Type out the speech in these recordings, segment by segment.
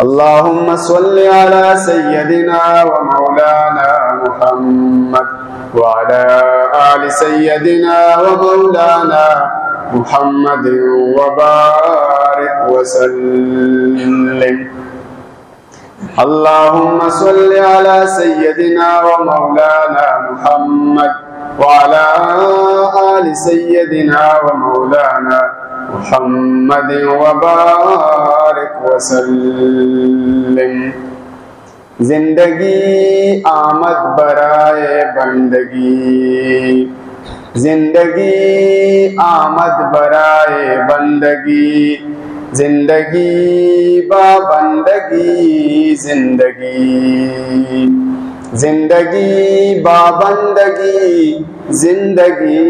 اللهم صل على سيدنا ومولانا محمد وعلى آل سيدنا ومولانا محمد وبارك وسلم. اللهم صل على سيدنا ومولانا محمد وعلى آل سيدنا ومولانا محمد وبارك وسلم. زندگی آمد برای بندگی، زندگی آمد برای بندگی، زندگی با بندگی، زندگی، زندگی با بندگی، زندگی،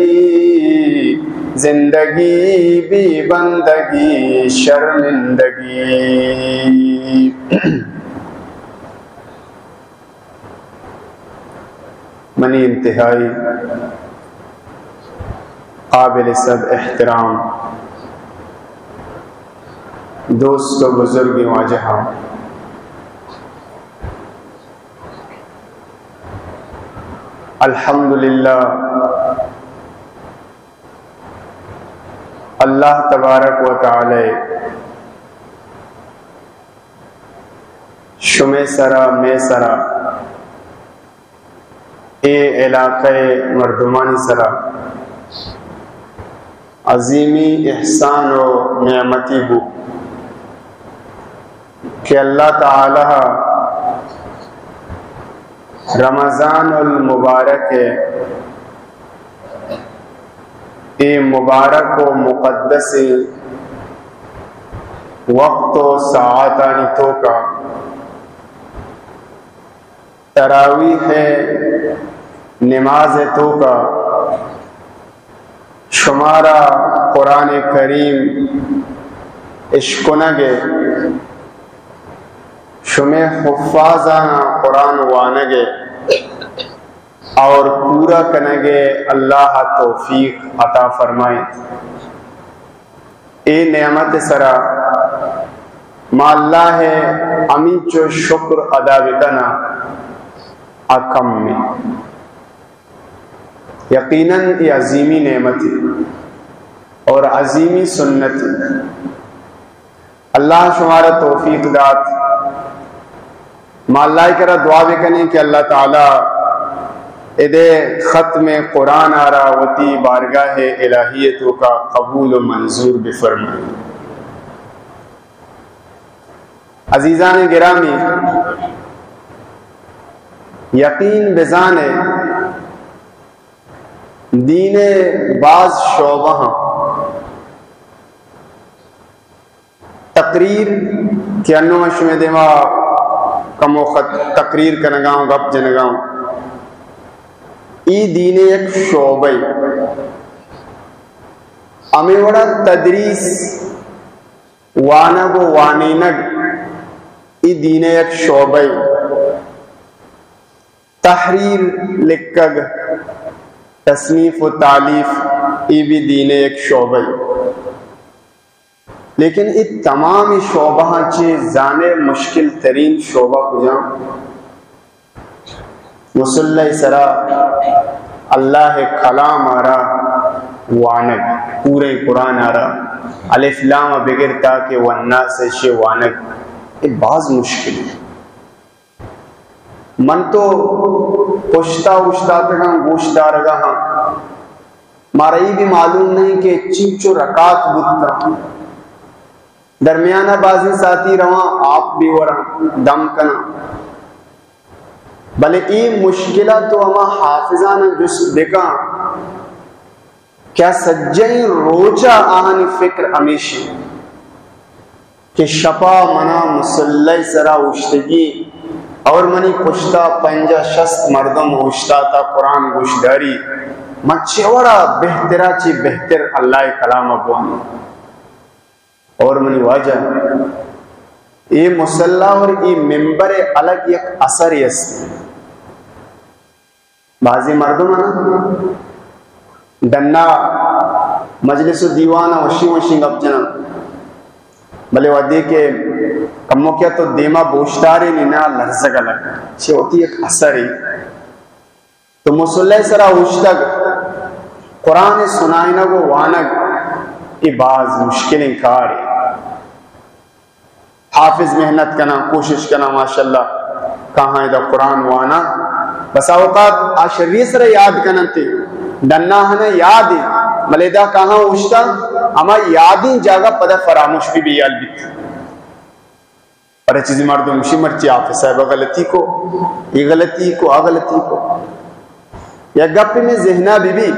زندگی بی بندگی شرمندگی. منی انتہائی قابل صد احترام دوست و بزرگ واجہاں، الحمدللہ اللہ تبارک و تعالی شمے سرا، مے سرا، اے علاقہ مردمانی سرا عظیمی احسان و نعمتی بو کہ اللہ تعالی رمضان المبارک اے مبارک و مقدس وقت و ساعتانی توکا تراویح نماز توکا شمارا قرآن کریم اشکنگ، شمے حفاظاں قرآن وانگ اور پورا کنگ اللہ توفیق عطا فرمائیت. اے نعمت سرا ما اللہ ہمینچو شکر ادا بکنا آ کم میں. یقیناً اے عظیمی نعمت اور عظیمی سنت. اللہ شمارا توفیق دات. ما اللہ کرا دعا بکنیں کہ اللہ تعالی ادے ختم قرآن آرا وتی بارگاہ الہی توکا قبول و منظور بفرمائے. عزیزان گرامی، یقین بزانے دین باز شعبہ ہاں تقریر کہ انوں من شمے دیما کمو خط تقریر کنگا ہوں، گپ جنگا ہوں، ای دین یک شعبہ ای. ہمیں وڑا تدریس، وانگ و وانینگ، ای دین یک شعبہ ای. تحریر، لکھگ، تصنیف و تالیف، ای بھی دین یک شعبہ ای. لیکن اے تمام شعبہاں چہ زانے مشکل ترین شعبہ کجام؟ مصلی سرا اللہ کلام آرا وانگ، پورے قرآن آرا الف لام بگر تا کہ والناس شے وانگ، اے باز مشکل ہے. من تو پشتا اوشتاتگاں، گوش دارگا ہاں، مارا ای بھی معلوم نہیں کہ چنچو رکات بوتا. درمیانہ بازیں ساعتی رواں، آپ بھی وراں، دم کناں. بلے ای مشکلہ تو ہما حافظانا جست بکاں کہ آ سجہیں روچا آہانی فکر ہمیشی کہ شپا منا مصلی سرا اوشتگی اور منی پشتا پنجاہ شست مردم اوشتاتا قرآن گوشداری، من چہ وڑا بہترا چہ بہتر اللہ کلام بوانی. اور منی واجہ، اے مصلی اور اے ممبر الگ یک اثر است. بعضی مردم نا ڈنا مجلس و دیوان وشی وشی گپ جنا، بلے وہدے کہ کموکیا تو دیما بوشتارے نی نا لرزگ لگ، چہ وتی ایک اثرے۔ تو مصلی سرا اوشتگ، قرآن سنائینگ و وانگ، اے باز مشکلیں کارے۔ حافظ محنت کناں، کوشش کناں، ماشاءاللہ، کاہاں ادا قرآن واناں، بسا اوقات آ شری سرا یاد کننتے، ڈنا ہنا یاد ایں، بلے ادا کاہاں اوشتاں، ہما یادیں جاگہ پدا فراموش بی، بے حیال بیت۔ پر چیزی مردم گوشی، مرچی حافظ صاحب غلطی کو، اے غلطی کو، آ غلطی کو۔ یک گپے مئے ذہنا بی بی،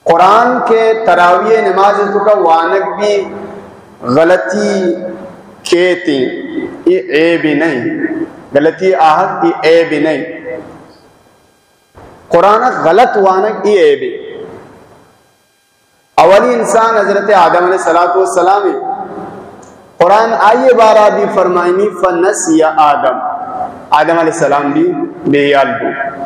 قرآن کہ تراویح نماز توکا وانگ بی، غلطی کیتیں، اے عیبے نئیں۔ غلطی آہگ، اے عیبے نئیں۔ قرآن غلط وانگ، اے عیبے۔ اولی انسان حضرت آدم علیہ الصلوۃ والسلام ایں۔ قرآن آئی بارہ بی فرمائنی، فنسی آدم، آدم علیہ السلام بی بے حیال بو۔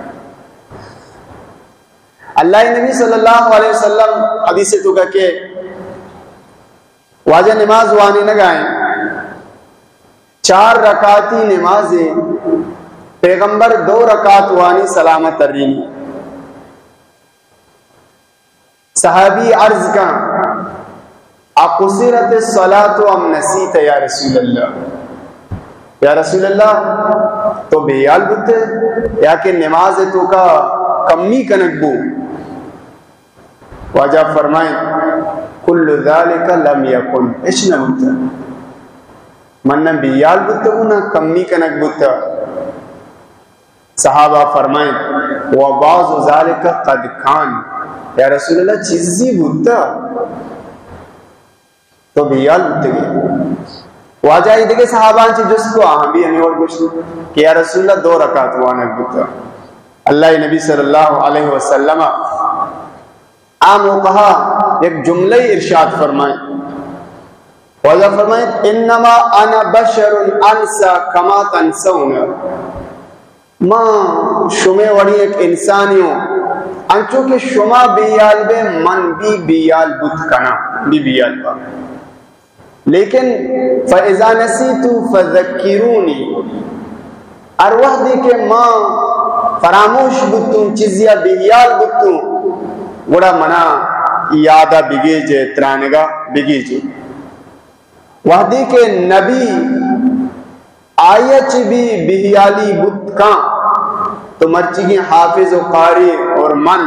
اللہ نبی صلی اللہ علیہ وسلم حدیث توکا کہ واجہ نماز وانینگا ایں، چار رکعتی نمازے، پیغمبر دو رکعت وانی سلامت ترینی۔ صحابی عرض کن، اقصرت الصلاۃ ام نسیت یا رسول اللہ؟ یا رسول اللہ، تو بے حیال بوتے یا کہ نماز توکا کمی کنگ بو؟ واجہ فرمائیں، کل ذلک لم یکن، اچ نہ بوتا۔ من نہ بے حیال بوتا، نہ کمی کنگ بوتا۔ صحابہ فرمائیں، و بعض ذلک قد کان، یا رسول اللہ، چیزی بوتا، تو بے حیال بوتگے۔ واجہ ای دگہ صحابہ چی جست کو، آہاں بی ہمیں وڑ گوشت کہ یا رسول اللہ، دو رکعت وانگ بوتا۔ اللہ نبی صلی اللہ علیہ وسلم آ موقعا یک جملہ ارشاد فرمائیں۔ واجہ فرمائیں، انما انا بشر انسا کما تنسون۔ ما شمے وڑی یک انسانی ہوں، انچو کہ شما بے حیال بے، من بی بے حیال بوت کنا، بی بے حیال با۔ لیکن فاذا نسیت فذکرونی، ہر وحدی کہ ما فراموش بوتوں، چیزیا بے حیال بوتوں، گڑا منا یادا بگیجے، ترانگا بگیجے۔ وحدی کہ نبی آئی چی بی بے حیالی بوت کاں، تو مرچیگیں حافظ و قاری اور من،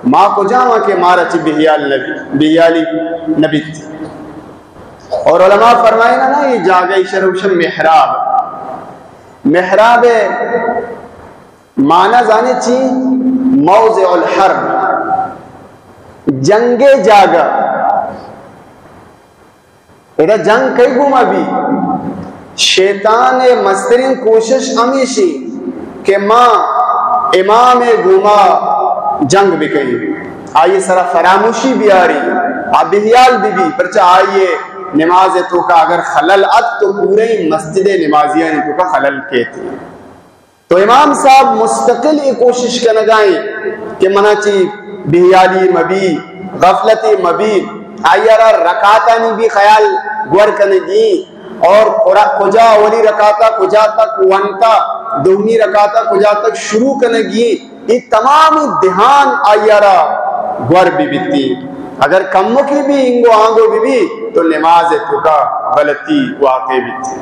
ما کجا ہاں کہ مارا چی بے حیال نبی، بے حیالی نبیت۔ اور علماء فرمائنا نا، یہ جاگہ شروش محراب۔ محراب معنی زانے چی؟ موضع الحرب، جنگ جاگہ۔ ادا جنگ کئی گوما بی؟ شیطان مسترین کوشش ہمیشی کہ ما امام گوما جنگ بکئی، آئی سرا فراموشی بیاری، آ بحیال بی بی، پرچہ آئی نماز توکا اگر خلل ات تو پورے مسجد نمازیانی توکا خلل کیتی۔ تو امام صاحب مستقل اے کوشش کنگائیں کہ منا چی بحیالی مبی، غفلت مبی، آئیارا رکعتانی بھی خیال گور کنگی اور قرآ-، کجا اولی رکعتا کجا تک ونتا، دومی رکعتا کجا تک شروع کنگی، اے تمام دھیان آئیارا گور بی بیتی۔ اگر کمکی بھی انگو آنگو بی بی تو نماز توکا غلطی واقع بیتی۔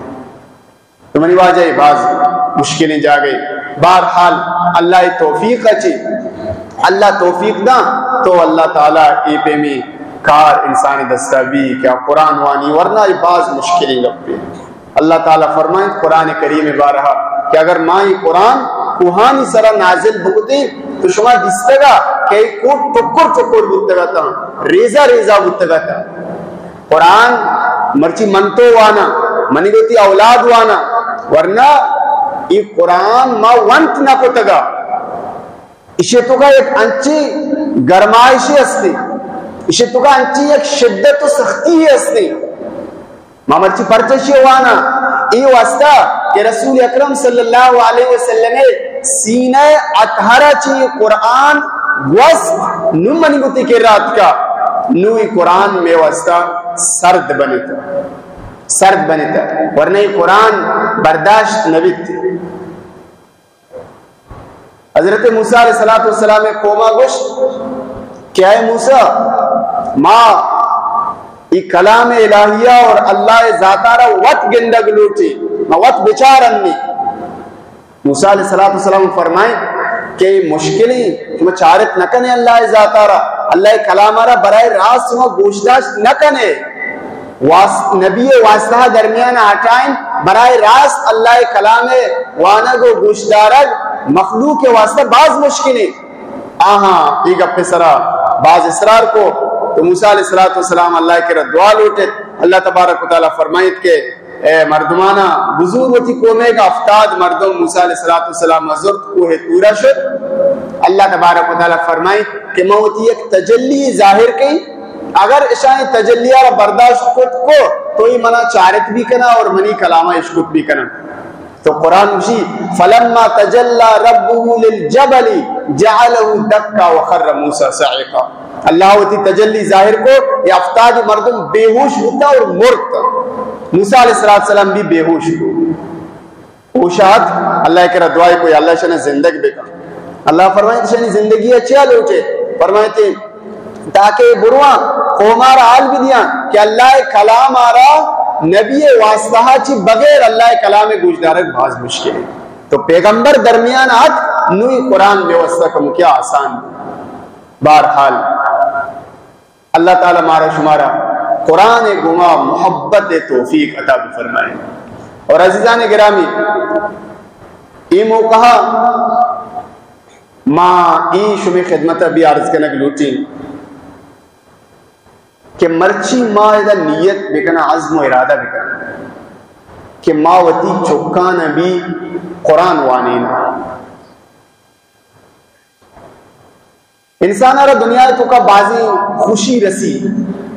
تو منی واجہ، اے باز مشکلیں جاگہے۔ بہرحال، اللہ توفیق اچے، اللہ توفیق داں تو اللہ تعالی اے پیمی کار انسان دستا بی کہ قرآن وانی، ورنہ اے باز مشکلیں گپے۔ اللہ تعالی فرمائیں قرآن کریم بارہا کہ اگر ما اے قرآن کوہانی سرا نازل بکتیں تو شما دیستگا کہ اے کوہ ٹکر ٹکر بوتگا تاں، ریزہ ریزہ بوتگا تاں۔ قرآن مرچی من تو وانا، منی گوتی اولاد وانا، ورنہ اے قرآن ما ونت نہ کتگا۔ اشی توکا یک انچی گرمائشی ہستی، اشی توکا انچی یک شدت و سختی ہستی۔ ما مرچی پرچشی وانا، اے واسطہ کہ رسول اکرم صلی اللہ علیہ وسلم سینہ اطہرہ چی قرآن گوست، نو منی گوتی کہ رات کا، نو اے قرآن مے واسطہ سرد بنت۔ سرد بنت، ورنہ اے قرآن برداشت نہ بیت۔ حضرت موسیٰ علیہ الصلوۃ والسلام قوما گوشت کہ اے موسیٰ، ما ای کلام الہیہ اور اللہ ذاتارا وت گندگ لوٹی، ما وت بچارنی۔ موسیٰ علیہ الصلوۃ والسلام فرمائیں کہ اے مشکلیں، شما چارت نہ کنے اللہ ذاتارا، اللہ کلامارا براہ راست شما گوشداشت نہ کنے۔ واس-، نبی واسطہ درمیان ہٹائیں، براہ راست اللہ کلام وانگ و گوشدارگ مخلوق واسطہ باز مشکلیں۔ آہاں، اے گپ سرا باز اصرار کو، تو موسیٰ علیہ الصلوۃ والسلام اللہ کرا دعا لوٹت۔ اللہ تبارک و تعالیٰ فرمائیت کہ اے مردمانا، بزور وتی قومے گا ہفتاد مردم موسیٰ علیہ الصلوۃ والسلام زرت کوہ طورا شت۔ اللہ تبارک و تعالیٰ فرمائیت کہ من وتی یک تجلی ظاہر کئی، اگر اشانی تجلیہ را برداشت کت کو تو ای منا چارت بھی کنا اور منی کلاما اشکت بھی کنا۔ تو قرآن گوشی، فلما تجلی ربه للجبل جعله دکا وخر موسیٰ صعقا۔ اللہ وتی تجلی ظاہر کو، یہ ہفتاد مردم بے ہوش بوتا اور مرت۔ موسیٰ علیہ الصلوۃ والسلام بھی بے ہوش کو۔ ہوشات اللہ کرا دعائے کو، یا اللہ شنا زندگ بکن۔ اللہ فرمائیت، شنی زندگی چیا لوٹے؟ فرمائیت، تاکہ بروان قومارا حال بھی دیاں کہ اللہ کلام آرا نبی واسطہ چی بغیر اللہ کلام گوشدارگ باز مشکل ہے۔ تو پیغمبر درمیان آت، نوی قرآن بے واسطہ کم کیا آسان۔ بہرحال، اللہ تعالیٰ مارا شمارا قرآن گوما محبت توفیق عطا بفرمائے۔ اور عزیزان گرامی، اے موقع ما اے شمے خدمت بھی عرض کنگ لوٹیں کہ مرچی ما ادا نیت بکنا، عزم و ارادہ بکنا کہ ما وتی چکان بھی قرآن وانینا۔ انسان را دنیا تو کا بازی خوشی رسی،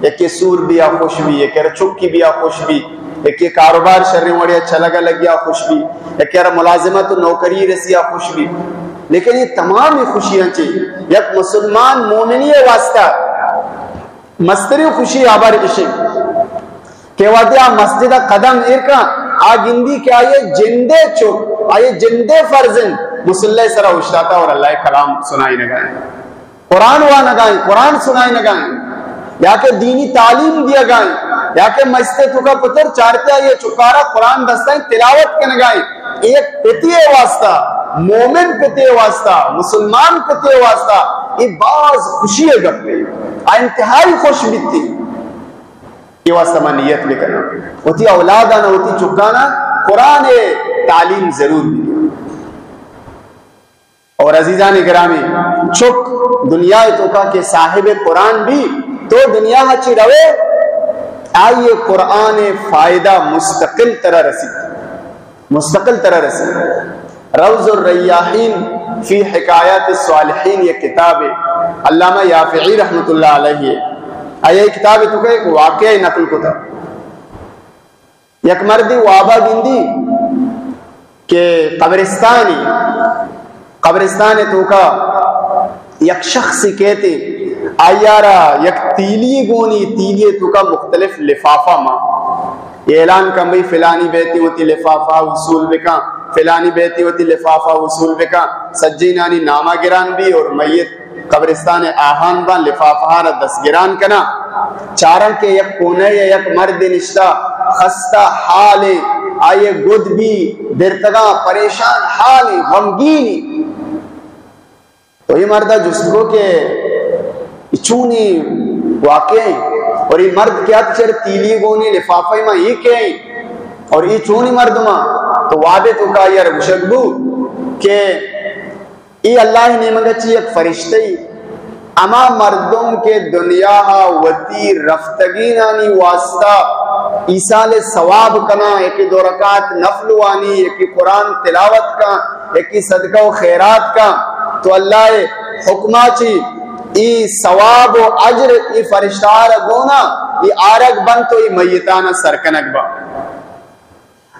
یکے سور بیا خوش بی، یکے را چکی بیا خوش بی، یکے کاروبار شریں وڑیا چلگا لگیا خوش بی، یکے را ملازمت و نوکری رسیا خوش بی۔ لیکن یہ تمام خوشیاں چی یک مسلمان مومنی واسطہ مستری خوشی آبار اشی کہ وہدے آ مسجد قدم ایر کن، آ گندی کہ آئیے جندے چک، آئیے جندے فرزند مسلح سرا اوشتاتا اور اللہ کلام سنائی نگائیں، قرآن وانگائیں، قرآن سنائی نگائیں، یا کہ دینی تعلیم دیا گائیں، یا کہ مسجد تو کا پتر چارتے آئیے چکارا قرآن دستائیں تلاوت کنگائیں۔ ایک پتی واسطہ، مومن پتی واسطہ، مسلمان پتی واسطہ یہ باز خوشی گپ ہے۔ آ انتہائی خوش بیتی۔ یہ واسطہ ما نیت بکناں، وتی اولادانا، وتی چکانا قرآن تعلیم ضرور دی۔ اور عزیزان گرامی، چک دنیا تو کا کہ صاحب قرآن بھی تو دنیا چی روے، آئیے قرآن فائدہ مستقل طرح رسی، مستقل طرح رسی۔ روض الریاحین فی حکایات الصالحین یہ کتاب ہے، علامہ یافعی رحمت اللہ علیہ۔ آیا یہ کتاب تو کا ایک واقعہ نقل کو تھا۔ یک مردی وابا گندی کہ قبرستانی، قبرستان تو کا یک شخصی کہتے، آیارا یک تیلی گونی، تیلی تو کا مختلف لفافہ ما اعلان کن بھئی فلانی بیتی وتی لفافہ وصول بکن، فلانی بیتی وتی لفافہ وصول بکن، سجینانی نامہ گران بھی اور میت قبرستان آہان باں، لفافہ را دست گران کنا، چارن کہ یک کونے یا یک مرد نشتا، خستہ حالیں، آئیے گد بھی درتگاں، پریشان حالیں، غمگینی۔ تو یہ مردا جست کو کہ یہ چونی واقعہ ہیں، اور یہ مرد کیا چر تیلی گونی لفافہ ما یہ کیا ہیں، اور یہ چونی مردما؟ تو وابے تو کا یار گشگ بو کہ اے اللہ نیمگا چی یک فرشتہ ای، ہما مردم کہ دنیا ہا وتی رفتگینانی واسطہ ایصال ثواب کنا، یکی دو رکعت نفل وانی، یکی قرآن تلاوت کا، یکی صدقہ و خیرات کا، تو اللہ حکما چی ای ثواب و اجر ای فرشتہ را گونا ای آرگ بنت و ای میتانا سرکنگ با۔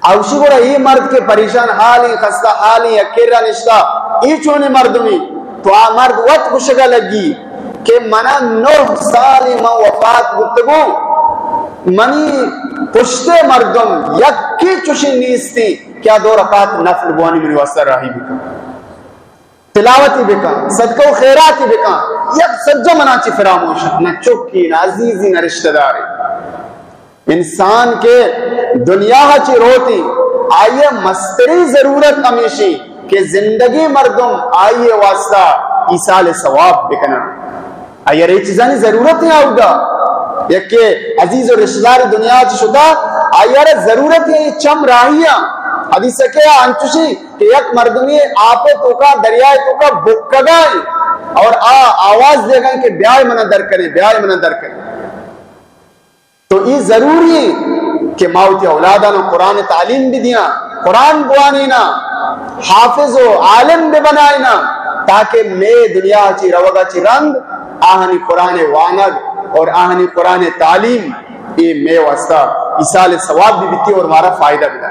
اوشی گڑا اے مرد کہ پریشان حالی، خستہ حالی، یک کرا نشتا، اے چونیں مردمی؟ تو آ مرد وت گشگا لگی کہ منا نہ سالی من وفات بوتگوں، منی پشتے مردم یکے چوشیں نیستی کہ آ دو رکعت نفل بوانی منی واسطہ راہی بکن، تلاوتی بکن، صدقہ و خیراتی بکن، یک سجہ منا چی فراموش انت، نہ چکی، نہ عزیزی، نہ رشتہ داری۔ انسان کہ دنیا چی روتی، آئی مستری ضرورت ہمیشی کہ زندگی مردم آئی واسطہ ایصال ثواب بکنن۔ آئی ءَ اے چیزانی ضرورت ایں۔ اودا یکے عزیز و رشتہ دار دنیا چہ شتا، آئی ءَ را ضرورت ایں اے چم راہیاں۔ حدیث کہ انچوشی کہ یک مردمی آپ توکا، دریائے توکا بکگا ایں اور آ آواز دیگا ایں کہ بیائے منا در کنے، بیائے منا در کنے۔ تو اے ضروری ایں کہ ما وتی اولاداں قرآن تعلیم بدیاں، قرآن بوانینا، حافظ و عالم بہ بنائینا، تاکہ مئے دنیا چی روگا چی رند آہانی قرآن وانگ اور آہانی قرآن تعلیم اے مئے واسطہ ایصال ثواب بہ بیتی اور مارا فائدہ بدا۔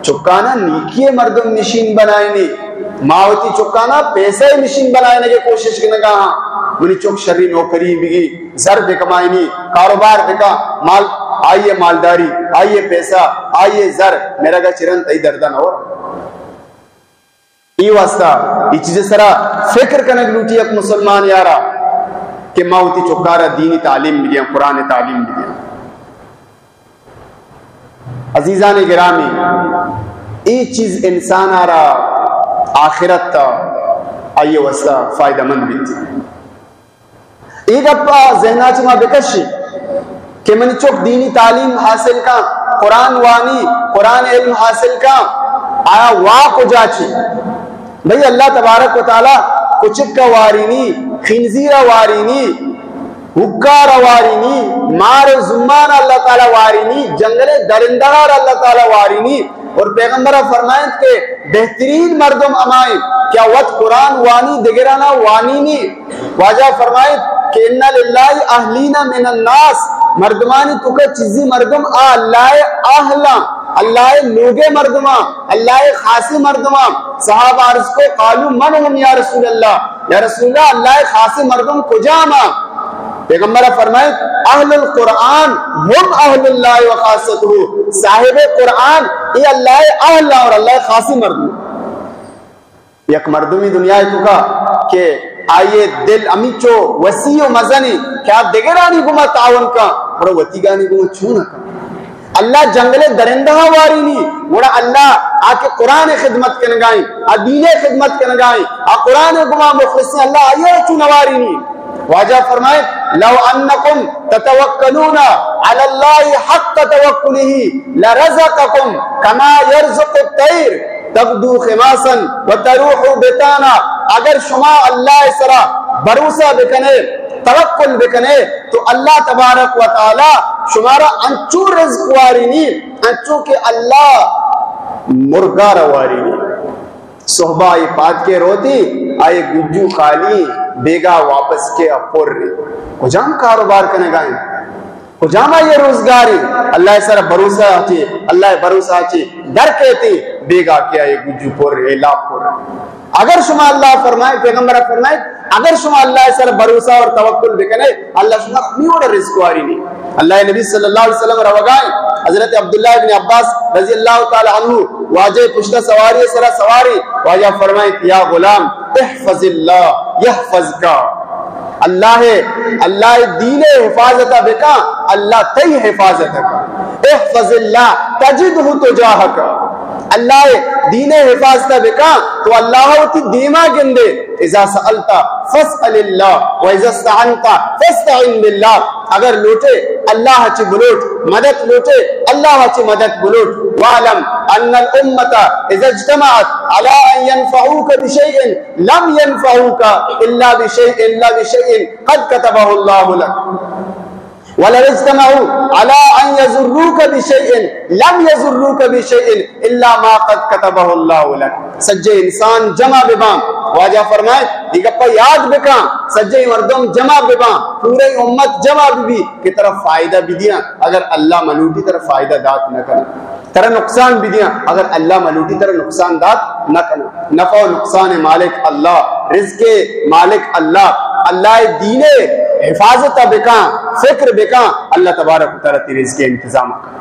چکانا نیکی مردم نشین بنائینی، ما وتی چکانا پیسہ نشین بنائینگے کوشش کنگا ہاں۔ منی چک شری نوکری بگی، زر بکمائینی، کاروبار بکا، مال، آئی مالداری، آئی پیسہ، آئی زر، مرگا چی رند تئی دردا نور۔ اے واسطہ اے چیز سرا فکر کنگ لوٹی یک مسلمان یارا کہ ما وتی چکارا دینی تعلیم بدیاں، قرآن تعلیم بدیاں۔ عزیزان گرامی، اے چیز انسان را آخرت تا آئی واسطہ فائدہ مند بیت۔ اے گپا ذہنا چہ ما بکشی کہ منی چک دینی تعلیم حاصل کن، قرآن وانی، قرآن علم حاصل کن، آیا وا کجا چی؟ بھئی، اللہ تبارک و تعالی کچکا وارینی، خنزیرا وارینی، ہکارا وارینی، مار و زمان اللہ تعالی وارینی، جنگل درندہ اللہ تعالی وارینی۔ اور پیغمبر فرمائیت کہ بہترین مردم ہمائیں کہ وت قرآن وانی، دگرانا وانینی۔ واجہ فرمائیت کہ ان للہ اہلین من الناس، مردمانی توکا چیزی مردم آ اللہ اہلاں، اللہ لوگے مردماں، اللہ خاصی مردماں۔ صحابہ عرض کو، قالوا من هم یا رسول اللہ، یا رسول اللہ، اللہ خاصی مردم کجاما؟ پیغمبر فرمائیت، اہل القرآن هم اہل اللہ و خاصتہ، صاحب قرآن اے اللہ اہلاں اور اللہ خاصی مردم۔ یک مردمی دنیا توکا کہ آئی دل امیچو وسیع و مزنی کہ آ دگرانی گما تعاون کا، گڑا وتیگانی گما چون کا؟ اللہ جنگل درندہ وارینی، گڑا اللہ آ کہ قرآن خدمت کنگائیں، آ دین خدمت کنگائیں، آ قرآن گما مخلصیں، اللہ آئی چون وارینی؟ واجہ فرمائے، لو انکم تتوکلون علی اللہ حق توکلہ لرزقکم کما یرزق الطیر تغدو خماسا و تروح بطانا۔ اگر شما اللہ سرا بھروسہ بکنے، توکل بکنے، تو اللہ تبارک و تعالی شمارا انچو رزق وارینی، انچو کہ اللہ مرگارا وارینی۔ صحبا آئی پاد کے روتی، آئی گجو خالی، بیگا واپس کے اپر۔ کجام کاروبار کنگائیں؟ کجام آئی روزگاری؟ اللہ سر بھروسہ چی، اللہ بھروسہ چی در کیتی، بیگا کے آئی گجو پر، اے لاپ پر۔ اگر شما اللہ فرمائے، پیغمبر فرمائے، اگر شما اللہ سر بھروسہ اور توکل بکنے، اللہ شما ہمی وڑا رزق وارینی۔ اللہ نبی صلی اللہ علیہ وسلم روگائیں، حضرت عبداللہ ابن عباس رضی اللہ تعالی عنہ واجہ پشتا سواری سرا سواری، واجہ فرمائیں، یا غلام، احفظ اللہ یحفظک۔ اللہ، اللہ دین حفاظت بکا، اللہ تئی حفاظت کا۔ احفظ اللہ تجدہ تجاہک۔ اللہ دین حفاظت بکا تو اللہ وتی دیما گندے۔ اذا سألت فاسأل اللہ و اذا استعنت فاستعن باللہ۔ اگر لوٹے اللہ چی بلوٹ، مدد لوٹے اللہ چی مدد بلوٹ۔ واعلم ان الامة اذا اجتمعت على ان ينفعوك بشيء لم ينفعوك الا بشيء، الا بشيء قد كتبه الله لك۔ ولو اجتمعوا على ان يضروك بشيء لم يضروك بشيء الا ما قد كتبه الله لك۔ سجے انسان جمع بباں، واجہ فرمائے، اے گپا یاد بکاں، سجے مردم جمع بباں، پورے امت جمع ببی کہ ترا فائدہ بدیاں، اگر اللہ ملوٹی ترا فائدہ دات نہ کنا۔ ترا نقصان بدیاں، اگر اللہ ملوٹی ترا نقصان دات نہ کنا۔ نفع و نقصان مالک اللہ، رزق مالک اللہ، اللہ دین حفاظت بکاں، فکر بکاں، اللہ تبارک و تعالی تی رزق انتظام کنا۔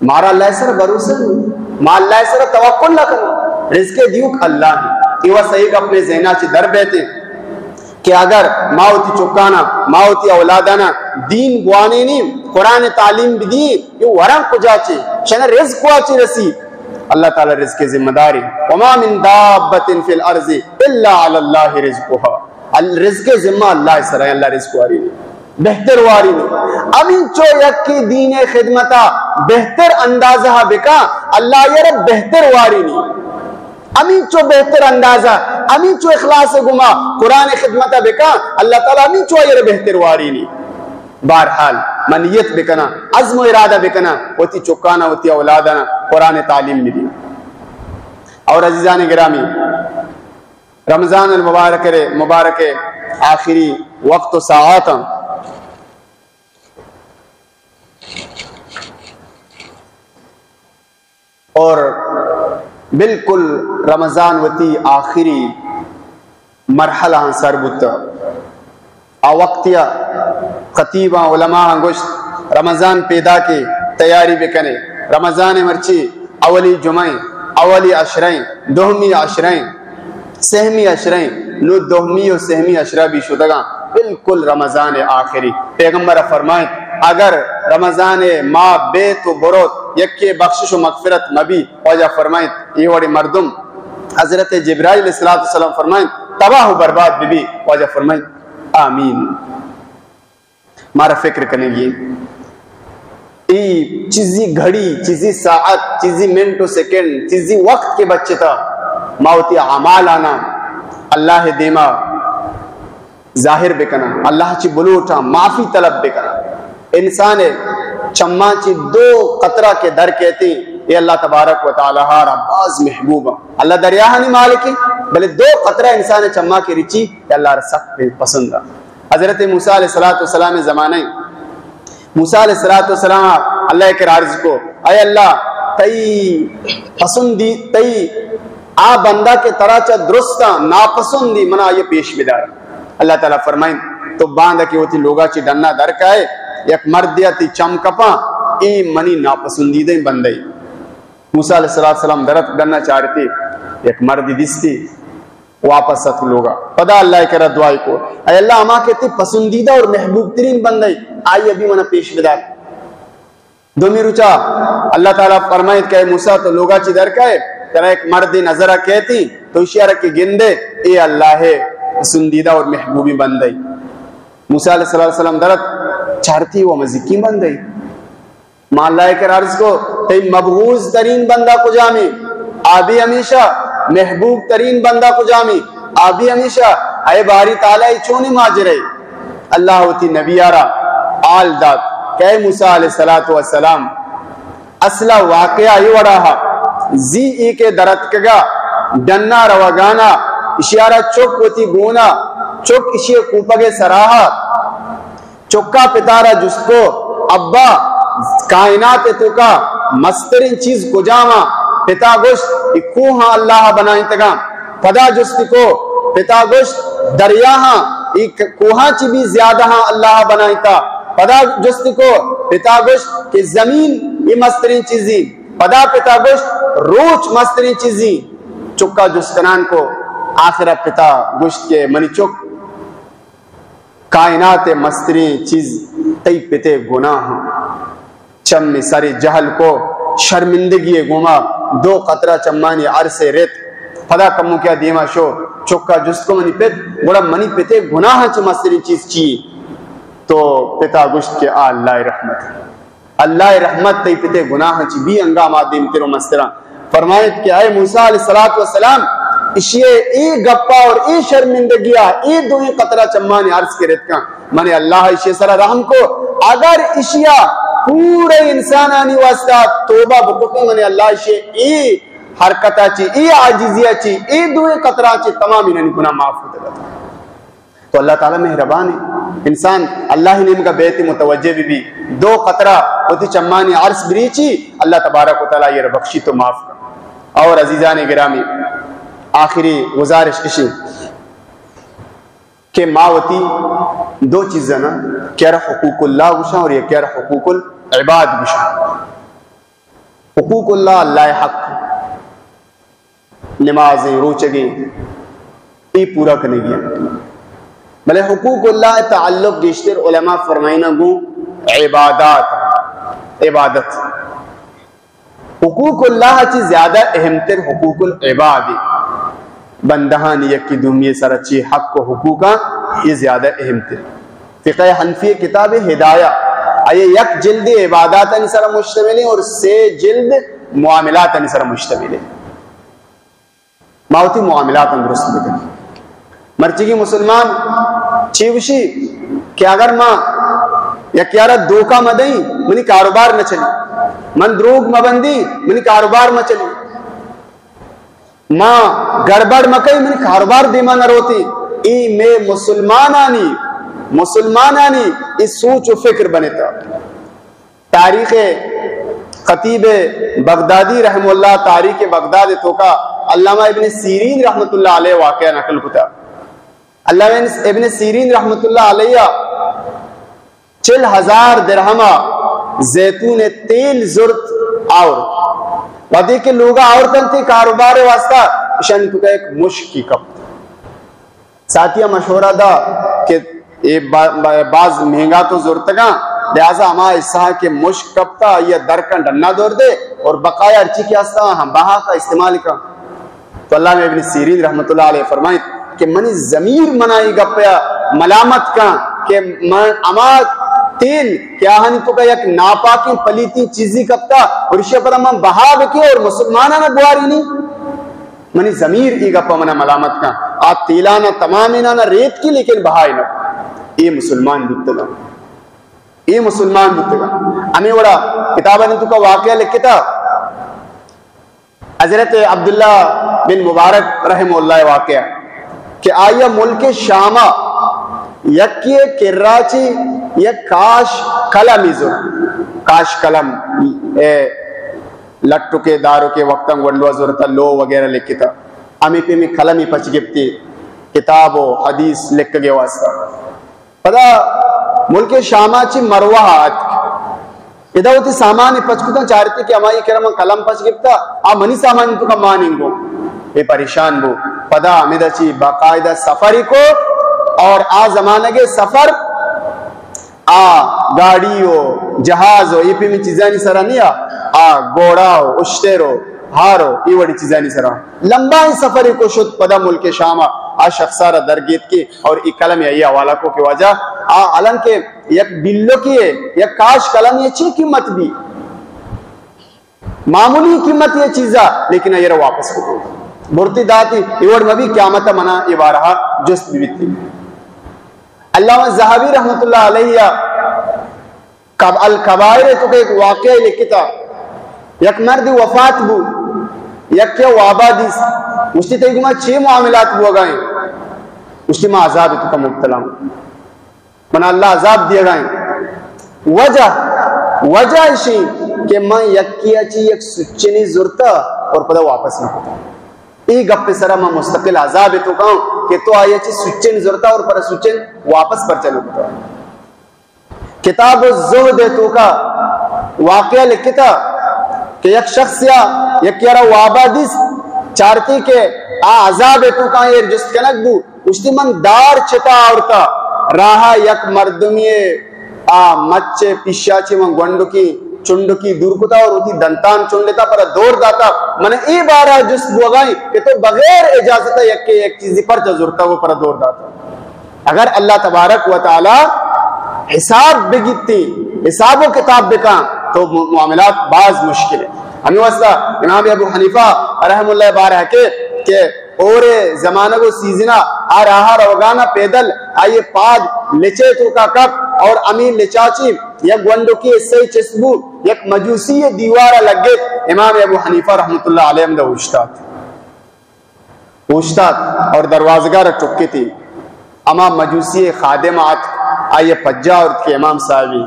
مارا اللہ سر بھروسہ نہیں، ما اللہ سر توکل نہ کروں۔ رزق دیوک اللہ نے۔ یہ واسطہ ایک اپنے ذہنا چی در بیتے کہ اگر ما وتی چکانا، ما وتی اولادانا دین بوانے نی، قرآن تعلیم بدی، یہ ورن کجا چے، شنا رزق کجا چے رسی؟ اللہ تعالی رزق ذمہ داری۔ وما من دابة في الأرض إلا على الله رزقها۔ ال-، رزق ذمہ اللہ سر ہے، اللہ رزق واری نے، بہتر واری نے۔ امین چو یک دین خدمتا بہتر اندازہ بکا، اللہ یہ رب بہتر واری نے۔ امین چو بہتر اندازہ، امین چو اخلاص گما قرآن خدمتا بکا، اللہ تعالی امین چو یہ رب بہتر واری نے۔ بہرحال، من نیت بکنا، عزم و ارادہ بکنا، وتی چکانا، وتی اولادانا قرآن تعلیم بدی۔ اور عزیزان گرامی، رمضان المبارک رے، مبارک آخری وقت و ساعت اور بالکل رمضان وتی آخری مرحلہ سر بوتا۔ آ وقتیا خطیباں، علماء گوشت، رمضان پیدا کے تیاری بکنے۔ رمضان مرچی اولی جمعہ، اولی عشرہ، دومی عشرہ، سہمی عشرہ، نو دومی و سہمی عشرہ بھی شدگاں، بالکل رمضان آخری۔ پیغمبر فرمائیں، اگر رمضان ماہ بیت و بروت، یکے بخشش و مغفرت مبی، واجہ فرمائیں، یہ وڑی مردم، حضرت جبرائیل علیہ الصلوۃ والسلام فرمائیں، تباہ و برباد ببی، واجہ فرمائیں، آمین۔ مارا فکر کنگی۔ ای چیزی گھڑی، چیزی ساعت، چیزی منٹ و سیکنڈ، چیزی وقت کے بچتا، ما وتی اعمال آنا اللہ دیما ظاہر بکنا، اللہ چی بلوٹا، معافی طلب بکنا۔ انسان چماں چی دو قطرہ کے در کہتے، یہ اللہ تبارک و تعالی را باز محبوب۔ اللہ دریاہانی مالک، بلے دو قطرہ انسان چماں کے رچی، یہ اللہ را سخت پسند۔ حضرت موسیٰ علیہ الصلوۃ والسلام زمانے، موسیٰ علیہ الصلوۃ والسلام اللہ کرا عرض کو، اے اللہ، تئی پسندی-، تئی آ بندہ کہ ترا چا درستا ناپسندی، منا آئی پیش بدار۔ اللہ تعالی فرمائیں، تو باندہ کہ وتی لوگا چی ڈنا در کائے، یک مردیا تی چم کپاں، اے منی ناپسندیدہ بندے۔ موسیٰ علیہ الصلوۃ والسلام درت ڈنا چارتی، یک مردی دیستی، واپس اتک لوگا۔ پدا اللہ کرا دعائی کو، اے اللہ، ہما کہ تی پسندیدہ اور محبوب ترین بندے، آئی ابھی منا پیش بدار۔ دومی روچا اللہ تعالی فرمائیت کہ اے موسیٰ، تو لوگا چی در کائے، ترا ایک مرد نظر کہتی، تو اشی را کہ گندے، اے اللہ پسندیدہ اور محبوبی بندے۔ موسیٰ علیہ السلام درت چارتی و مزیکی بندے۔ ما اللہ کرا عرض کو، تئی مبغوض ترین بندہ کجامی؟ آبی ہمیشہ محبوب ترین بندہ کجامی؟ آبی ہمیشہ، اے باری تعالی، چونی ماجرے؟ اللہ وتی نبی آرا آل دات کہ اے موسیٰ علیہ الصلوۃ والسلام، اصل واقعہ ای وڑا ہا، زی ای کے درتکگا، ڈنا روگانا، اشیارا چک وتی گونا، چک اشی کوپگے سراہا، چکا پتا را جست کو، ابا، کائنات توکا مسترین چیز کجاما؟ پتا گوشت، ای کوہاں اللہ بنائینتگاں۔ پدا جست کو، پتا گوشت، دریاہاں، ای کوہاں چی بھی زیادہ ہاں اللہ بنائینتا۔ پدا جست کو، پتا گوشت کہ زمین ای مسترین چیزی۔ پدا پتا گوشت، روچ مسترین چیزی۔ چکا جست کنان کو، آخر پتا گوشت کہ منی چک، کائنات مسترین چیز تئی پتے گناہ۔ چمی سری جہل کو، شرمندگی گوما دو قطرہ چمانی عرصے ریت۔ پدا کمو کیا دیما شو، چکا جست کو، منی پت، گڑا منی پتے گناہ چی مسترین چیز چی؟ تو پتا گوشت کہ آ اللہ رحمت۔ اللہ رحمت تئی پتے گناہ چی بی انگا ما دیمتر و مستراں۔ فرمائیت کہ اے موسیٰ علیہ الصلوۃ والسلام، اشی اے گپا اور اے شرمندگیا، اے دوئیں قطرہ چمانی عرض کے رتکاں، من اللہ اشی سر رحم کو، اگر اشیا پورے انسانانی واسطہ توبہ بکتے، من اللہ اشی اے حرکتا چی، اے عاجزیا چی، اے دوئیں قطرہ چی تمام انہانی گناہ معاف ہوتے گا۔ تو اللہ تعالی مہربان ہے۔ انسان اللہ نیمگا بیت متوجہ بی بی، دو قطرہ وتی چمانی عرض بریچی، اللہ تبارک و تعالی یہ بخشی تو معاف کر۔ اور عزیزان گرامی، آخری گزارش اشی کہ ما وتی دو چیزاں نا، کہ حقوق اللہ گوشاں اور یہ کہ حقوق العباد گوشاں۔ حقوق اللہ، اللہ ءِ حق، نمازیں، روچگیں، اے پورا کنگی انت۔ بلے حقوق اللہ ءِ تعلق گیشتر علماء فرمائنا گوں عبادات، عبادت۔ حقوق اللہ چی زیادہ اہم تر حقوق العباد، بندہانی یکی دومی سر چی حق و حقوقاں، یہ زیادہ اہم تر۔ فقہ حنفی کتاب ہدایہ، آئی یک جلد عباداتانی سر مشتمل ہیں اور سے جلد معاملاتانی سر مشتمل ہیں۔ ما وتی معاملاتاں درست بکنیں۔ مرچیگی مسلمان چی گوشی کہ اگر ما یک یارا دھوکہ مہ دئیں، منی کاروبار نہ چلی، من دروگ مہ بندی، منی کاروبار مہ چلی، ما گڑبڑ مہ کئی، منی کاروبار دیما نہ روتی۔ ای مے مسلمانانی، مسلمانانی ای سوچ و فکر بنتا۔ تاریخ خطیب بغدادی رحمہ اللہ، تاریخ بغداد توکا علامہ ابن سیرین رحمۃ اللہ علیہ واقعہ نقل کتا۔ علامہ ابن سیرین رحمۃ اللہ علیہ چل ہزار درہما زیتون تیل زرت آورت۔ وہدے کہ لوگا آورتنت کاروبار واسطہ، اشانی توکا یک مشکی کپت۔ ساتیا مشورہ دا کہ اے با-، با-، باز مہنگا تو زرتگاں، لہذا ہما حصہ کہ مشک کپتا، آئی درکن ڈنا دور دے اور بقایا ہرچی کہ ہستا ہم بہا کا استعمال کن۔ تو علامہ ابن سیرین رحمۃ اللہ علیہ فرمائیت کہ منی ضمیر منا ای گپیا ملامت کن کہ من ہما تیل کہ آہانی توکا یک ناپاکیں پلیتیں چیزی کپتا اور اشیا پدا من بہا بکی اور مسلمانانا بوارینی۔ منی ضمیر ای گپا منا ملامت کن۔ آ تیلانا تمامینانا ریت کی، لیکن بہائے نہ۔ اے مسلمان بوتگا۔ اے مسلمان بوتگا۔ ہمیں وڑا کتابانی توکا واقعہ لکھتا۔ حضرت عبداللہ بن مبارک رحمہ اللہ واقعہ کہ آیا ملک شاما یکی کراچی یک کاش قلمی زر، کاش قلم، اے لٹکے دارکے وقتاں گونڈوا زرتا لوح وغیرہ لکھتا۔ ہمے پیمیں قلمی پچ گپتی کتاب و حدیث لکھگے واسطہ۔ پدا ملک شاما چی مروہ آتک۔ ادا وتی سامان پچ کتاں، چارتی کہ ہمائی کرا من قلم پچ گپتا، آ منی سامان توکا ماننگو۔ اے پریشان بو۔ پدا ہمیدا چی باقاعدہ سفری کو اور آ زمانگے سفر آ گاڑی و جہاز و اے پیمی چیزانی سرا نیا، آ گھوڑا و اشتر و ہار و اے وڑی چیزانی سرا لمبائیں سفرے کو شت۔ پدا ملک شام آ، آ شخصا را درگیت کی اور اے قلم آئی حوالہ کو کہ واجہ آ حالانکہ یک بلکی ہے، یک کاش قلم ہے، چی قیمت بھی؟ معمولی قیمت یہ چیزا، لیکن یہ واپس کو برتی داتی، ایوڑ مبی قیامت منا یہ بارہا جست بیتی۔ علامہ ذہبی رحمۃ اللہ علیہ کب-، الکبائر توکا ایک واقعہ لکھتا، یک مرد وفات بو، یک کیا وابا دیس، گوشتی تئی گما چی معاملات بوگائیں؟ گوشتی ما عذاب توکا مبتلا ہوں۔ منا اللہ عذاب دیگا ہیں۔ وجہ، وجہ اشی کہ من یکی اچی یک سچنی زرتا اور پدا واپس نہ کتا۔ ای گپ سرا من مستقل عذاب توکا ہوں کہ تو آئی اچی سچن زرتا اور پدا سچن واپس پرچہ نہ کتا۔ کتاب الزہد توکا واقعہ لکھتا کہ یک شخص یا یک یارا وابا دیس، چارتی کہ آ عذاب توکا ایر جست کنک بو، گوشتی، من دار چتا آورتا، راہا یک مردمی آ مچ پیشا چی من گونڈکی چنڈکی دور کتا اور وتی دنتان چنڈتا پر دور داتا۔ من اے بارا جست بوگائیں کہ تو بغیر اجازت یکے یک چیزی پرچہ زرتا و پر دور داتا۔ اگر اللہ تبارک و تعالی حساب بگیتی، حساب و کتاب بکن، تو م-، معاملات باز مشکل ہے۔ ہمیں واسطہ امام ابو حنیفہ رحم اللہ بارہ کہ، کہ اور زمانگ و سیزنا آ راہ روگانا پیدل آئی پاد لچے توکا کپ اور امی لچاچی یک گونڈکی حصہ چست بو، یک مجوسی دیوارا لگت۔ امام ابو حنیفہ رحمۃ اللہ علیہ ہمدا اوشتات، اوشتات اور دروازگا را چکتی۔ اما مجوسی خادم آت، آئی پجا اور کہ امام صاحبی،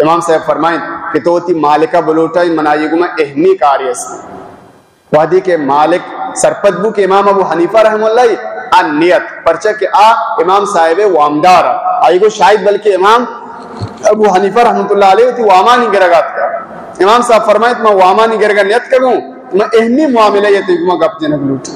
امام صاحب فرمائیں کہ تو تی مالکہ بلوٹائیں، من آئی گما اہمی کاری است۔ وہدے کہ مالک سرپد بو کہ امام ابو حنیفہ رحمہ اللہ آ نیت، پرچہ کہ آ امام صاحب وامدار آ، آئی گو شاید بلکہ امام ابو حنیفہ رحمۃ اللہ علیہ وتی وامانی گرگا اتکا۔ امام صاحب فرمائیت، ما وامانی گرگا نیتکگوں، ما اہمی معاملہ یہ تئی گما گپ جنگ لوٹی۔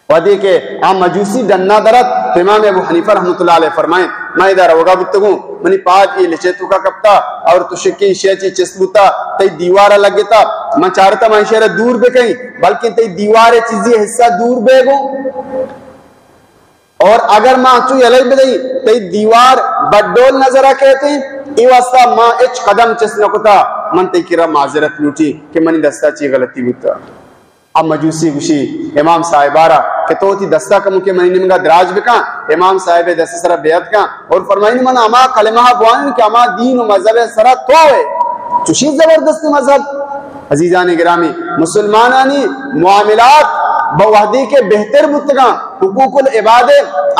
وہدے کہ آ مجوسی ڈنا درت، تو امام ابو حنیفہ رحمۃ اللہ علیہ فرمائیں، ما ادا روگا بوتگوں، منی پاد اے لچے توکا کپتا، اور تو شکی شے چی چست بوتا، تئی دیوارا لگتا، ما چارتا ما شے را دور بکیں، بلکہ تئی دیوار چیزی حصہ دور بیگو۔ اور اگر ما انچو یلہ بدئی، تئی دیوار بڈول نظر کیتی، ای واسطہ ما اچ قدم چست نکتا، من تئی کرا معذرت لوٹی کہ منی دستا چی غلطی بوتا۔ اب مجوسی گوشی امام صاحبارا کہ تو تی دستا کمو کہ منی نمگا دراج بکن، امام صاحب دست سرا بیعت کن اور فرمائنی من اما کلمہ بوان کہ اما دین و مذہب سرا تو ہے۔ چوشی زبردست مذہب۔ عزیزان گرامی، مسلمانانی معاملات بہ وہدی کے بہتر بوتگاں، حقوق العباد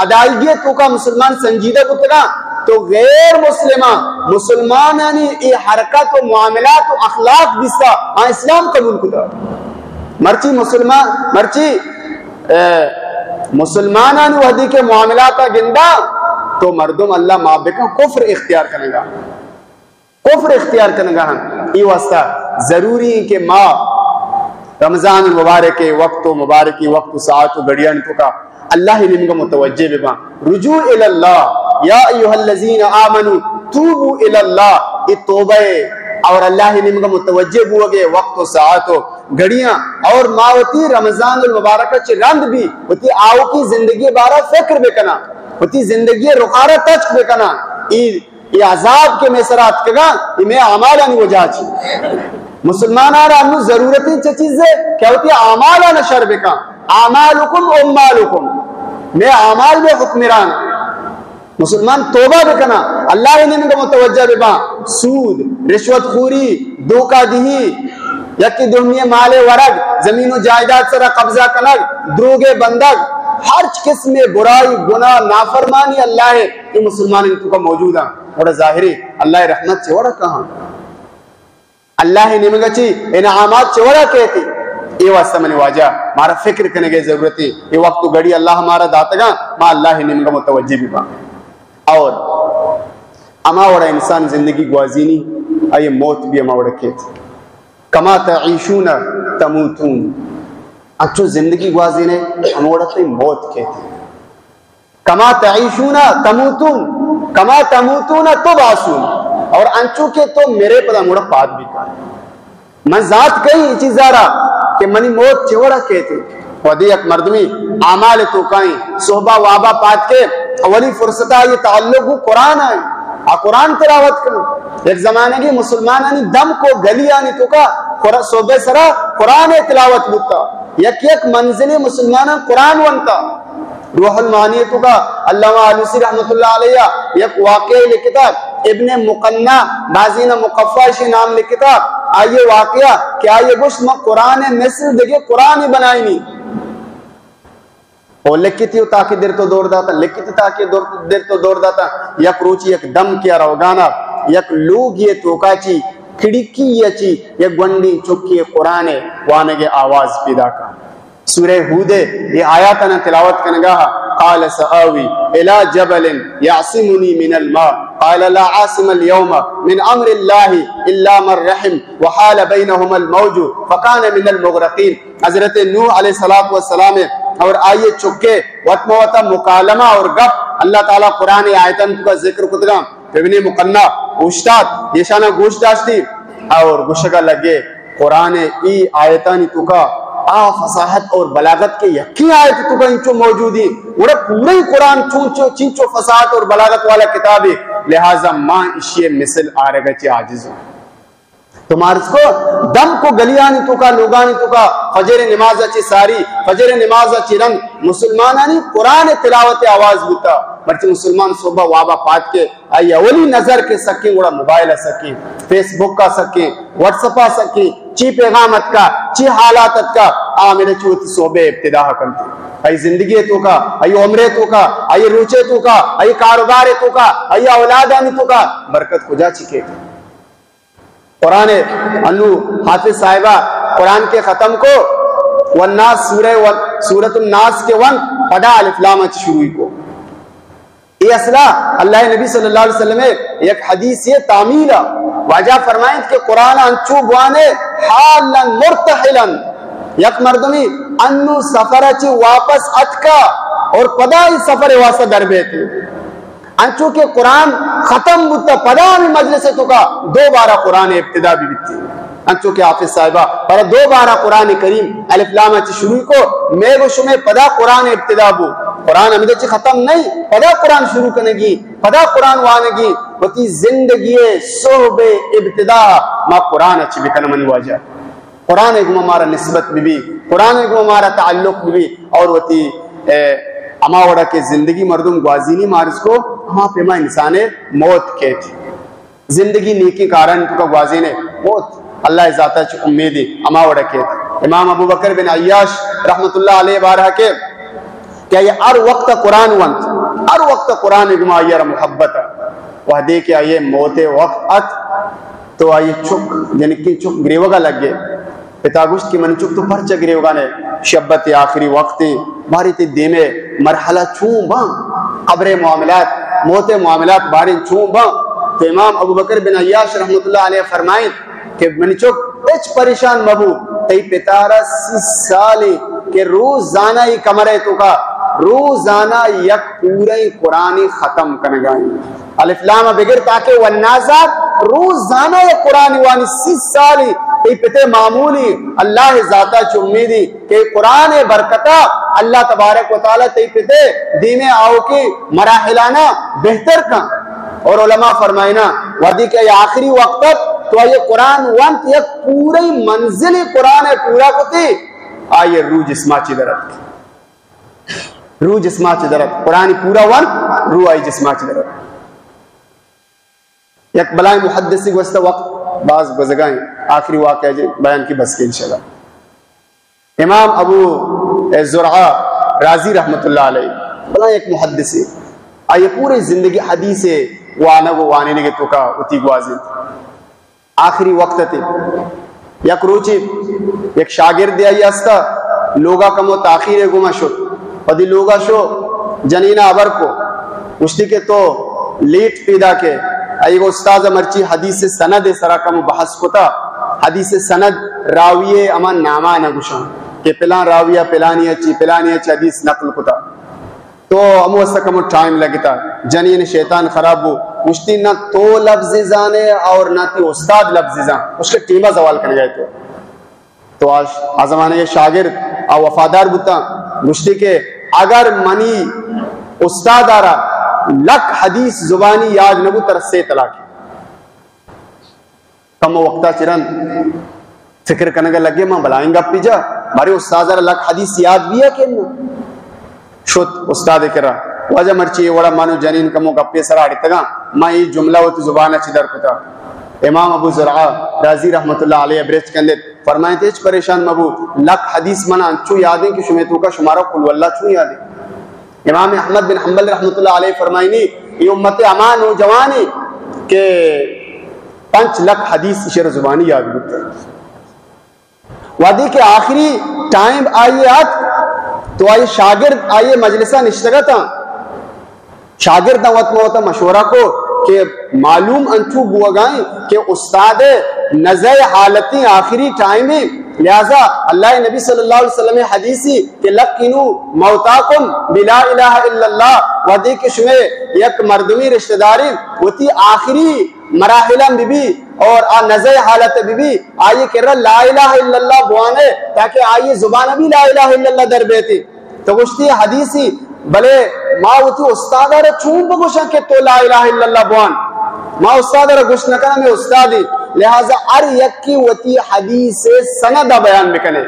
ادائیگی توکا مسلمان سنجیدہ بوتگاں، تو غیر مسلمان مسلمانانی ای حرکت و معاملات و اخلاق دیستا آ اسلام قبول کتا۔ مرچی مسلمان، مرچی، اے، مسلمانانی وہدی کے معاملات گندا تو مردم اللہ معاف بکن کفر اختیار کنگا۔ کفر اختیار کنگا ہن۔ ای واسطہ ضروری ہیں کہ ما رمضان المبارک وقت و مبارکی وقت و ساعت و گھڑیاں توکا اللہ نیمگا متوجہ بباں۔ رجوع الی اللہ، یا ایھا الذین آمنوا توبوا الی اللہ، ای توبہ ہے اور اللہ نیمگا متوجہ بوگے وقت و ساعت و گھڑیاں، اور ما وتی رمضان المبارک چہ رند بھی وتی آؤکی زندگی بارا فکر بکنا، وتی زندگی رخارا تچک بکنا۔ ای اے عذاب کہ مئے سرا اتکگاں، اے مئے اعمالانی وجہ چی۔ مسلماناں را انو ضرورت ایں چہ چیزے کہ وتی اعمالان شر بکاں۔ اعمالکم اموالکم، مئے اعمال مئے حکمران۔ مسلمان توبہ بکناں، اللہ نیمگا متوجہ بباں۔ سود، رشوت خوری، دھوکہ دہی، یکی دومی مال ورگ، زمین و جائیداد سرا قبضہ کنگ، دروگے بندگ، ہرچ قسم برائی، گناہ، نافرمانی اللہ اے مسلمان توکا موجود ایں۔ گڑا ظاہری اللہ رحمت چہ وڑا کہاں؟ اللہ نیمگا چی انعامات چہ وڑا کیتی؟ اے واسطہ منی واجہ مارا فکر کنگے ضرورت اے۔ اے وقت و گھڑی اللہ مارا داتگاں، ما اللہ نیمگا متوجہ بباں۔ اور ہما وڑا انسان زندگی گوازینی، آئی موت بھی ہما وڑا کیت۔ کما تعیشون تموتون، انچو زندگی گوازینے ہما وڑا تئی موت کیت۔ کما تعیشون تموتون، کما تموتون تبعثون، اور انچو کہ تو مرے پدا ہما وڑا پاد بکائے۔ من زانت کئی اے چیزا را کہ منی موت چہ وڑا کیت۔ وہدے یک مردمی اعمال توکائیں، صحبا وابا پاد کے اولی فرصتا آئی تعلق گو قرآن آئی، آ قرآن تلاوت کن۔ یک زمانگی مسلمانانی دم کو گلیانی توکا قر-، صحبہ سرا قرآن تلاوت بوتا۔ یک یک منزلی مسلمانان قرآن ونتا۔ روح المعانی توکا علامہ آلوسی رحمت اللہ علیہ یک واقعہ لکھتا، ابن مقنع، بعضینا مقفع شی نام لکھتا، آئیے واقعہ کہ آئیے گوشت، ما قرآن مثل دگے قرآن بنائینی۔ او لکھتی و تاکہ در تو دور داتا، لکھتی تاکہ دور، در تو دور داتا، یک روچی یک دم کیا روگانا، یک لوگی توکا چی، کھڑکی چی، یک گونڈی چکی قرآن وانگے آواز پیدا کا۔ سورہ ہود ءِ اے آیاتاں تلاوت کنگا، قال سآوی الی جبل یعصمنی من الماء، قال لا عاصم الیوم من امر اللہ الا من رحم، وحال بینہما الموج فکان من المغرقین۔ حضرت نوح علیہ الصلوۃ والسلام اور آئیے چکے وت مہ وتا مکالمہ اور گپ اللہ تعالی قرآن آیتاں کا ذکر کتگا۔ ابن مقنع اوشتات، ایشانا گوش داشتی اور گوشگا لگے، قرآن ای آیتانی توکا آ فصاحت اور بلاغت کے یکی آیت توکا انچو موجودی، گڑا پورے قرآن چونچو، چنچو فصاحت اور بلاغت والا کتابی، لہذا ما اشی مثل آرگا چی عاجز ہوں۔ تو مارس کو دم کو گلیانی توکا، لوگانی توکا، فجر نماز چی ساری، فجر نماز چی رند مسلمانانی قرآن تلاوت آواز بوتا۔ مرچی مسلمان صبح وابا پاد کے آئی اولی نظر کہ سکیں گڑا موبائل ءَ سکیں، فیس بک ءَ سکیں، واٹس اپ ءَ سکیں، چی پیغام اتکا، چی حالات اتکا، آ میرے چو وتی صحبے ابتدا کنت۔ آئی زندگی توکا، آئی عمرے توکا، آئی روچے توکا، آئی کاروبار توکا، آئی اولادانی توکا برکت کجا چکے؟ قرآن انو حافظ صاحبہ قرآن کے ختم کو، والناس سورہ ون، سورۃ الناس کے ون، پدا الف لام چ شروع کو۔ اے اصلا اللہ نبی صلی اللہ علیہ وسلم یک حدیث یہ تعمیل، واجہ فرمائنت کہ قرآن انچو بوانے، حالا مرتحلا، یک مردمی انو سفر چی واپس اتکا اور پدا ای سفر واسطہ در بیتی۔ انچو کہ قرآن ختم بوتا، پدا ہمی مجلس توکا دوبارہ قرآن ابتدا بی بیتی۔ انچو کہ حافظ صاحبہ پر دوبارہ قرآن کریم الف لام چی شروع کو، میگو شمے پدا قرآن ابتدا بو۔ قرآن ہمیدا چی ختم نہیں، پدا قرآن شروع کنگی، پدا قرآن وانگی۔ وتی زندگی صحب ابتدا ما قرآن چی بکن منی واجہ۔ قرآن گما مارا نسبت بی بی، قرآن گما مارا تعلق بی بی، اور وتی، اے، ہما وڑا کہ زندگی مردم گوازینی مارز کو، ہما پیما انسان موت کیت۔ زندگی نیکی کاران تو کا گوازینے، موت اللہ ذاتا چ امید ہما وڑا کیت۔ امام ابو بکر بن عیاش رحمت اللہ علیہ بارہ کہ، کہ یہ ہر وقت قرآن ونت، ہر وقت قرآن گما آئی را محبت۔ وہدے کہ آئی موت وقت ات، تو آئی چک، جنکیں چک گریوگا لگے۔ پتا گوشت کہ منی چک تو پرچہ گریوگا نے؟ شبت آخری وقت، باری تی دیمے مرحلہ چون باں؟ قبر معاملات، موت معاملات باریں چون باں؟ تو امام ابو بکر بن عیاش رحمت اللہ علیہ فرمائیں کہ منی چک، ہچ پریشان مبو، تئی پتارا سی سالے کہ روزانہ ای کمرے توکا روزانہ یک پورے قرآن ختم کنگائیں۔ الف لام بگر تاکہ والنازعات، روزانہ یک قرآن وانی، سی سالی، تئی پتے معمولی، اللہ ذاتا چ امیدی کہ قرآن برکتا اللہ تبارک و تعالی تئی پتے دیمے آؤکیں مراحلانا بہتر کن۔ اور علماء فرمائنا، وہدی کہ آخری وقت تو آئی قرآن ونت، یک پورے منزل قرآن پورا کتی، آئی روح جسما چی درت۔ روح جسما چہ درت، قرآن پورا ون، روح آئی جسما چہ درت۔ یک بلائیں محدثی گوستہ، وقت باز گزگائیں، آخری واقعہ جی بیان کی بس کے انشاءاللہ۔ امام ابو زرعہ رازی رحمت اللہ علیہ، بلائیں یک محدثی، آئی پوری زندگی حدیث وانگ و وانینگ توکا وتی گوازینت۔ آخری وقت تے یک روچے یک شاگرد آئی ہستا، لوگا کمو تاخیر گما شت، پدی لوگا شو، جنینا ہبر کو، گوشتی کہ تو لیٹ پیدا کے، آئی گو استاد مرچی حدیث سند سرا کمو بحث کتا، حدیث سند راوی اما ناما نہ گوشاں کہ پلان راوی پلانی چی، پلانی چی حدیث نقل کتا۔ تو ہمو واسطہ کمو ٹائم لگتا۔ جنین شیطان خراب بو، گوشتی نہ تو لفظ زانے اور نہ تی استاد لفظ زان، اس کے ٹیمہ زوال کر گئے تو۔ تو آ، آ زمانے کے شاگرد آ وفادار بوتا، گوشتی کہ اگر منی استاد آرا لکھ حدیث زبانی یاد نہ بو تر سے طلاق۔ کمو وقتا چہ رند فکر کنگا لگے، من بلائیں گپی جا، بارے استاد را لک حدیث یاد بیا کہ نہ؟ شت استاد کرا، واجہ مرچی اے وڑا منو جنین کمو گپے سرا اڑتگاں، من اے جملہ وتی زبان چہ در کتا۔ امام ابو زرعہ رازی رحمت اللہ علیہ برچ کندت، فرمائیت ہچ پریشان مبو، لک حدیث من انچو یادیں کہ شمے توکا شمارا قل واللہ چون یادیں۔ امام احمد بن حنبل رحمت اللہ علیہ فرمائنی، اے امت اما نوجوانی کہ پنچ لکھ حدیث اشر زبانی یاد بوت۔ وہدی کہ آخری ٹائم آئی ات تو آئی شاگرد آئی مجلسا نشتگتاں۔ شاگرد وت ما وتا مشورہ کو کہ معلوم انچو بوگائیں کہ استاد نزع حالتیں آخری ٹائمیں، لہذا اللہ نبی صلی اللہ علیہ وسلم حدیثی کہ لقنوا موتاکم بلا الہ الا اللہ، وہدی کہ شمے یک مردمی رشتہ داری وتی آخری مراحلاں بی بی اور آ نزع حالت بی بی، آئی کرا لا الہ الا اللہ بوانے تاکہ آئی زبان بی لا الہ الا اللہ در بیتی۔ تو گوشتی حدیثی، بلے ما وتی استاد را چون بگوشاں کہ تو لا الہ الا اللہ بوان؟ ما استاد را گوشت نہ کناں، میں استادی۔ لہذا ہر یکی وتی حدیث سند بیان بکنے۔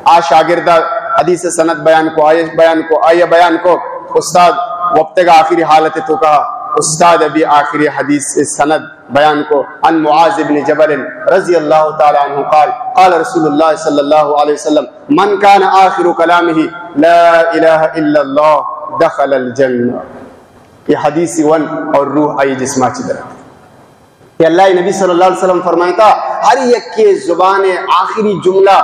آ شاگرد حدیث سند بیان کو، آئے بیان کو، آئے بیان کو۔ استاد وپتگ آخری حالت توکا، استاد ابھی آخری حدیث سند بیان کو۔ عن معاذ بن جبل رضی اللہ تعالی عنہ قال، قال رسول اللہ صلی اللہ علیہ وسلم، من کان آخر کلامہ لا الہ الا اللہ دخل الجنہ۔ یہ حدیث ون اور روح آئی جسما چہ در۔ کہ اللہ نبی صلی اللہ علیہ وسلم فرمائتا، ہر یک کے زبان آخری جملہ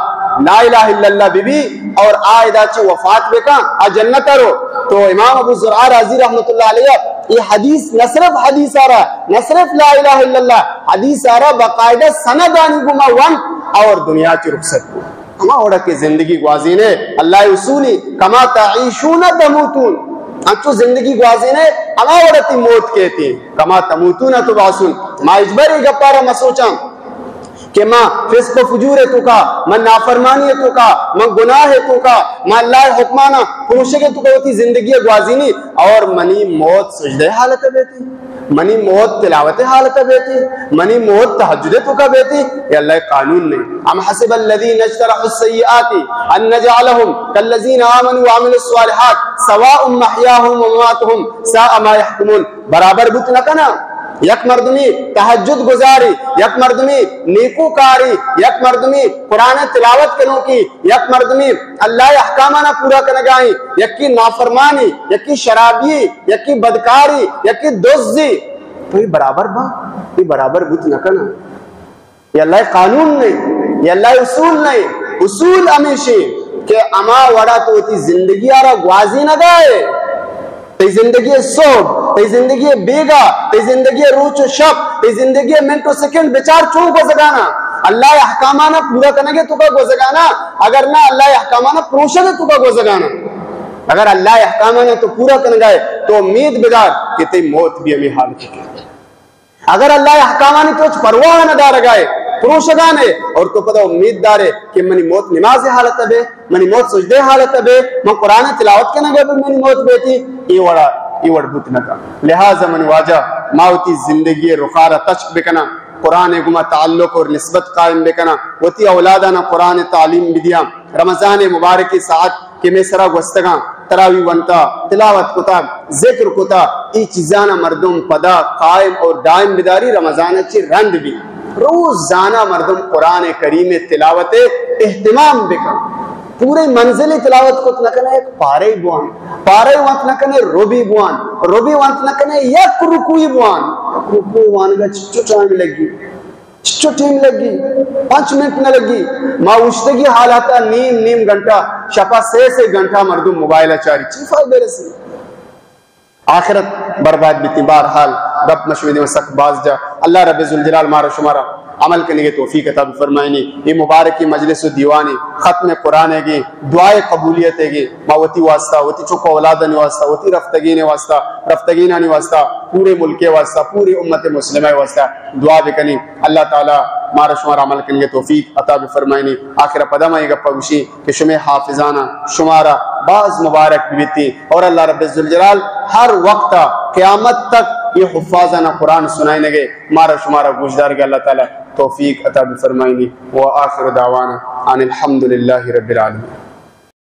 لا الہ الا اللہ بی بی اور آ ادا چہ وفات بکا، آ جنت رو۔ تو امام ابو زرعہ رازی رحمت اللہ علیہ اے حدیث نہ صرف حدیث آرا، نہ صرف لا الہ الا اللہ، حدیث آرا باقاعدہ سند آنی گما ون اور دنیا چی رخصت کو۔ ہما وڑا کہ زندگی گوازینے، اللہ اصولی، کما تعیشون تموتون۔ انچو زندگی گوازینے، ہما وڑا تی موت کیتی، کما تموتون تبعثون۔ ما اجبر ای گپارا مسوچاں کہ ما فسق و فجور توکا، ما نافرمانی توکا، ما گناہ توکا، ما اللہ حکمانا پروشگ توکا وتی زندگی گوازینی اور منی موت سجدہ حالت بیتی، منی موت تلاوت حالت بیتی، منی موت تہجد توکا بیتی، اے اللہ قانون نہیں۔ ام حسب الذین اجترحوا السیئات ان نجعلهم کالذین آمنوا وعملوا الصالحات سواء محیاهم ومماتهم ساء ما یحکمون۔ برابر بوت نہ کنا۔ یک مردمی تہجد گزاری، یک مردمی نیکو کاری، یک مردمی قرآن تلاوت کنوکی، یک مردمی اللہ احکامانا پورا کنگائی، یکی نافرمانی، یکی شرابی، یکی بدکاری، یکی دزی، تو یہ برابر با، یہ برابر بوت نہ کنا۔ یہ اللہ قانون نہیں، یہ اللہ اصول نہیں۔ اصول ہمیشی کہ اما وڑا تو وتی زندگی آرا گوازی نہ گائے۔ تئی زندگی صبح، تئی زندگی بیگا، تئی زندگی روچ و شپ، تئی زندگی منٹ و سیکنڈ بچار چون گوزگانا۔ اللہ احکامانا پورا کنگے توکا گوزگانا، اگر نہ اللہ احکامانا پروشگے توکا گوزگانا۔ اگر اللہ احکامانا تو پورا کنگائے تو امید بدار کہ تئی موت بھی ہمیں حال کی۔ اگر اللہ احکامانی تو پرواہ نہ دارگائے، پروشگانے، اور تو پدا امید دارے کہ منی موت نماز حالت بے، منی موت سجدے حالت بے، من قرآن تلاوت کنگا بے منی موت بیتی، یہ وڑا، یہ وڑ بوت نہ کا۔ لہذا من واجہ ما وتی زندگی رخارا تچک بکنا، قرآن گما تعلق اور نسبت قائم بکنا، وتی اولادانا قرآن تعلیم بدیاں، رمضان مبارکی ساعت کہ مئے سرا گوستگاں، تراوی ونتا، تلاوت کتا، ذکر کتا، ای چیزانا مردم پدا قائم اور دائم بداری، رمضان چی رند بی۔ روزانہ مردم قرآن کریم تلاوت اہتمام بکن۔ پورے منزل تلاوت کت نہ کنے، ایک پارے بوان، پارے وانت نہ کنے، ربی بوان، ربی وانت نہ کنے، یک رکوعی بوان، یک رکوع وانگا چچو ٹائم لگی۔ چچو ٹیم لگی، پنچ منٹ نہ لگی۔ ما اوشتگی حالتا نیم نیم گھنٹہ، شپا سے سے گھنٹہ مردم موبائل چاری، چی فائدہ رسی؟ آخرت برباد بیتی۔ بہرحال گپ مشوی دیو سک باز جا۔ اللہ رب ذوالجلال مارا شمارا عمل کنگے توفیق عطا بفرمائنی۔ یہ مبارکی مجلس و دیوانی ختم قرآن گی دعائے قبولیت گی ما وتی واسطہ، وتی چک اولادانی واسطہ، وتی رفتگین واسطہ، رفتگینانی واسطہ، پورے ملک واسطہ، پوری امت مسلمہ واسطہ دعا بکنی۔ اللہ تعالی مارا شمارا عمل کنگے توفیق عطا بفرمائنی۔ آخر پدا ما یہ گپا گوشی کہ شمے حافظانا شمارا باز مبارک بیتی اور اللہ رب ذوالجلال ہر وقت قیامت تک یہ حفاظانا قرآن سنائنگے مارا شمارا گوشدارگے اللہ تعالی توفیق عطا بفرمائنی۔ وآخر دعوانا ان الحمد للہ رب العالمین۔